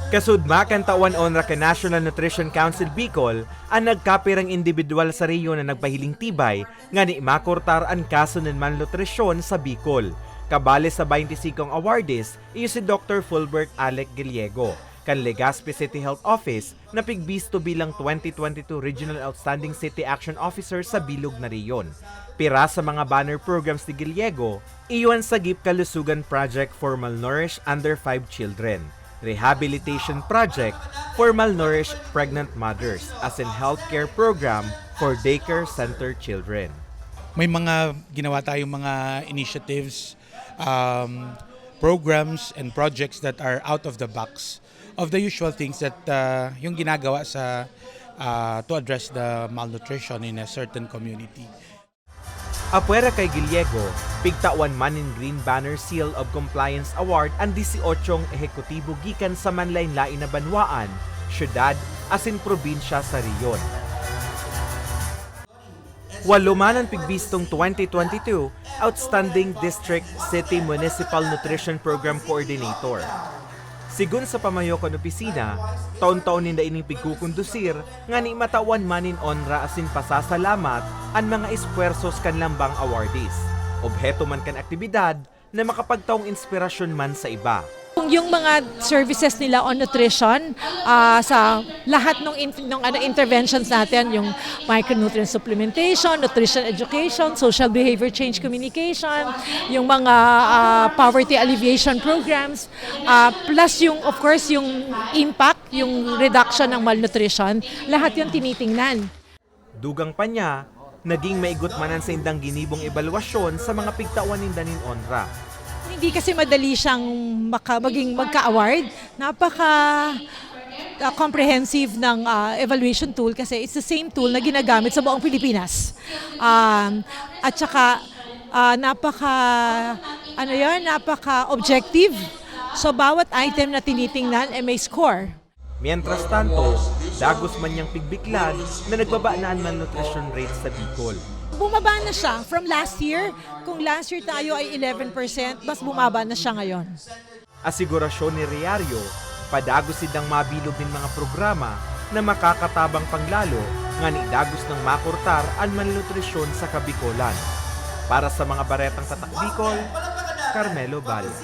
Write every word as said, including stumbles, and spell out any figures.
Kasudma kan tawan onra kan National Nutrition Council Bicol, an nagkapirang indibidwal sa rehiyon na nagpahiling tibay ngani makortar an kaso nin malnutrisyon sa Bicol. Kabale sa baynte singkong awardees, iyo si Doktor Fulbert Alec Gallego, kan Legazpi City Health Office, na pigbisto bilang twenty twenty-two Regional Outstanding City Action Officer sa bilog na rehiyon. Pira sa mga banner programs ni Gallego, iyo an Sagip Kalusugan Project for Malnourished Under five Children, Rehabilitation Project for Malnourished Pregnant Mothers, asin Healthcare Program for Daycare Center Children. May mga ginawa tayong mga initiatives, um, programs and projects that are out of the box of the usual things that uh, yung ginagawa sa uh, to address the malnutrition in a certain community. Apwera kay Gallego, pigtawan man nin Green Banner Seal of Compliance Award an disyotong ehekutibo gikan sa manlaen-laen na banwaan, syudad, asin probinsya sa rehiyon. Walo man an pigbistong twenty twenty-two Outstanding District City Municipal Nutrition Program Coordinator. Sigon sa pamayo kan opisina, taon-taon ninda ining pigkukondusir ngani matawan man nin onra asin pasasalamat an mga espuwersos kan lambang awardees. Obheto man kan aktibidad na makapagtaong inspirasyon man sa iba. Kung yung mga services nila on nutrition, ah, sa lahat ng, ng ano, interventions natin, yung micronutrient supplementation, nutrition education, social behavior change communication, yung mga ah, poverty alleviation programs, ah, plus yung, of course, yung impact, yung reduction ng malnutrition, lahat yung tinitingnan. Dugang pa niya, naging maigot man an saindang ginibong ebalwasyon sa mga pigtawan ninda nin onra. Hindi kasi madali siyang maka, maging magka-award. Napaka ah, comprehensive ng ah, evaluation tool kasi it's the same tool na ginagamit sa buong Pilipinas. Um, at saka ah, napaka ano yun, napaka objective. So bawat item na tinitingnan ay may score. Mientras tanto, dagos man niyang pigbiklad na nagbaba na an malnutrition rate sa Bicol. Bumaba na siya from last year. Kung last year tayo ay eleven percent, mas bumaba na siya ngayon. Asigurasyon ni Riario, padagos sindang mabilog nin mga programa na makakatabang panglalo ngani dagos nang makortar an malnutrisyon sa Kabikolan. Para sa mga baretang Tatak Bicol, Carmelo Valle.